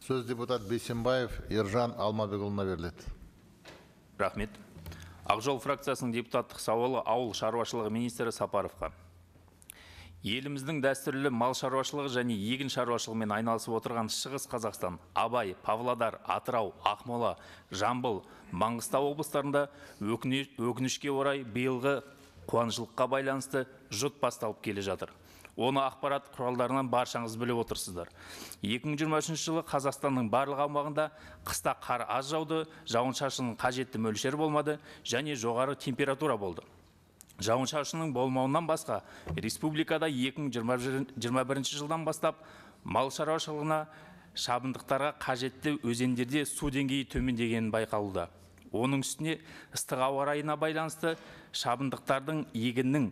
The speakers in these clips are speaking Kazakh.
Сөз депутат Бейсенбаев Ержан Алмабекұлына беріледі. Рахмет. Ақжол фракциясының депутаттық сауалы ауыл шаруашылығы министрі Сапаровқа. Еліміздің дәстүрлі мал шаруашылығы және егін шаруашылығымен айналысып отырған Шығыс Қазақстан, Абай, Павлодар, Атырау, Ақмола, Жамбыл, Маңғыстау облыстарында өкінішке орай биылғы қуаңшылыққа байланысты жұт басталып келе жатыр. Оны ақпарат құралдарынан баршаңыз біліп отырсыздар. 2023 жылы Қазақстанның барлық аумағында қыста қар аз жауды, жауын-шашынның қажетті мөлшері болмады және жоғары температура болды. Жауын-шашынның болмауынан басқа республикада 2021 жылдан бастап мал шаруашылығына шабындықтарға қажетті өзендерде су деңгейі төмендегені байқалуда. Оның үстіне ыстық ауа райына байланысты шабындықтардың егіннің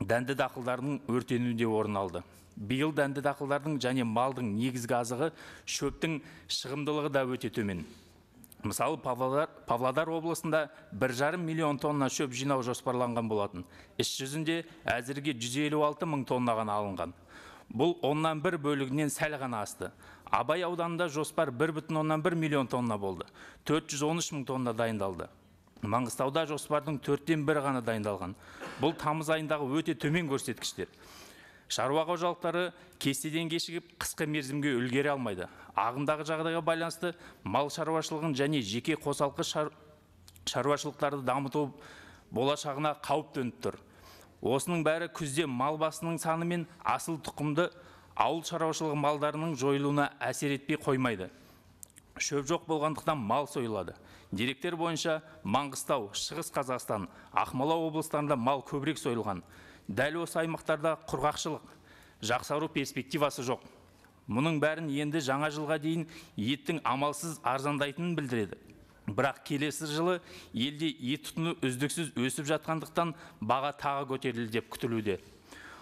дәнді дақылдарының өртенуі де орын алды. Биыл дәнді дақылдардың және малдың негізгі азығы шөптің шығымдылығы да өте төмен. Мысалы, Павлодар облысында 1,5 миллион тонна шөп жинау жоспарланған болатын. Іс жүзінде әзірге 156 мың тонна ғана алынған. Бұл 1/10 бөлігінен сәл ғана асты. Абай ауданында жоспар 1,1 миллион тонна болды. 413 мың тонна дайындалды. Маңғыстауда жоспардың 1/4 ғана дайындалған. Бұл тамыз айындағы өте төмен көрсеткіштер. Шаруа қожалықтары кестеден кешігіп, қысқы мерзімге үлгере алмайды. Ағымдағы жағдайға байланысты мал шаруашылығын және жеке қосалқы шаруашылықтарды дамыту болашағына қауіп төніп тұр. Осының бәрі күзде мал басының саны мен асыл тұқымды ауыл шаруашылығы малдарының жойылуына әсер етпей қоймайды. Шөп жоқ болғандықтан мал сойылады. Деректер бойынша Маңғыстау, Шығыс Қазақстан, Ақмола облыстарында мал көбірек сойылған. Дәл осы аймақтарда құрғақшылық, жақсару перспективасы жоқ. Мұның бәрін енді жаңа жылға дейін еттің амалсыз арзандайтынын білдіреді. Бірақ келесі жылы елде ет тұтыну үздіксіз өсіп жатқандықтан баға тағы көтерілді деп күтілуде.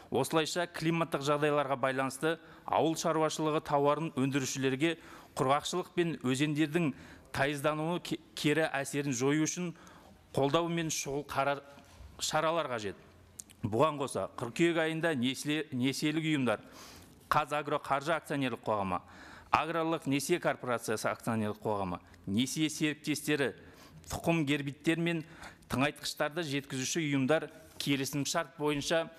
Осылайша климаттық жағдайларға байланысты ауыл шаруашылығы тауарын өндірушілерге құрғақшылық пен өзендердің тайыздануы кері әсерін жою үшін қолдау мен шұғыл шаралар қажет. Бұған қоса, қыркүйек айында несиелік ұйымдар, Қазагроқаржы акционерлік қоғамы, Аграрлық несие корпорациясы акционерлік қоғамы, несие серіктестері, тұқым гербиттер мен тыңайтқыштарды жеткізуші ұйымдар келісімшарт бойынша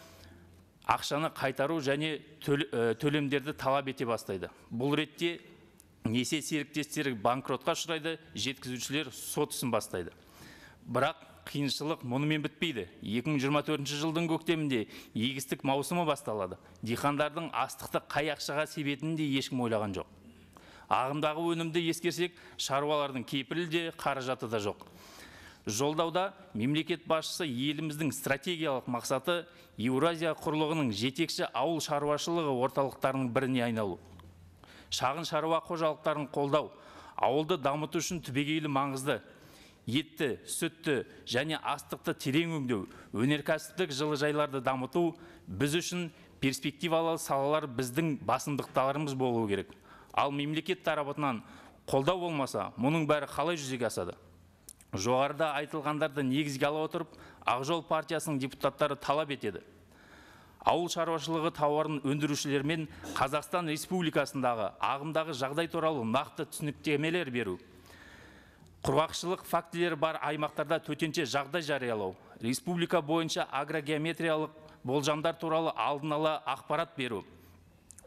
ақшаны қайтару және төлемдерді талап ете бастайды. Бұл ретте несие серіктестері банкротқа ұшырайды, жеткізушілер сот ісін бастайды. Бірақ қиыншылық мұнымен бітпейді. 2024 жылдың көктемінде егістік маусымы басталады. Диқандардың астықты қай ақшаға себетінін де ешкім ойлаған жоқ. Ағымдағы өнімді ескерсек, шаруалардың кепілі де, қаражаты да жоқ. Жолдауда мемлекет басшысы еліміздің стратегиялық мақсаты Еуразия құрлығының жетекші ауыл шаруашылығы орталықтарының біріне айналу. Шағын шаруа қожалықтарын қолдау, ауылды дамыту үшін түбегейлі маңызды. Етті, сүтті және астықты терең өңдеу, өнеркәсіптік жылыжайларды дамыту біз үшін перспективалы салалар біздің басымдықтарымыз болуы керек. Ал мемлекет тарапынан қолдау болмаса, мұның бәрі қалай жүзеге асады? Жоғарыда айтылғандарды негізге ала отырып, Ақжол партиясының депутаттары талап етеді. Ауыл шаруашылығы тауарын өндірушілермен Қазақстан Республикасындағы ағымдағы жағдай туралы нақты түсініктемелер беру. Құрғақшылық фактілері бар аймақтарда төтенше жағдай жариялау, республика бойынша агрогеометриялық болжамдар туралы алдын ала ақпарат беру.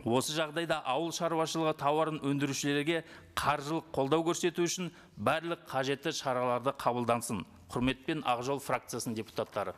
Осы жағдайда ауыл шаруашылығы тауарын өндірушілерге қаржылық қолдау көрсету үшін барлық қажетті шараларды қабылдансын. Құрметпен, Ақжол фракциясының депутаттары.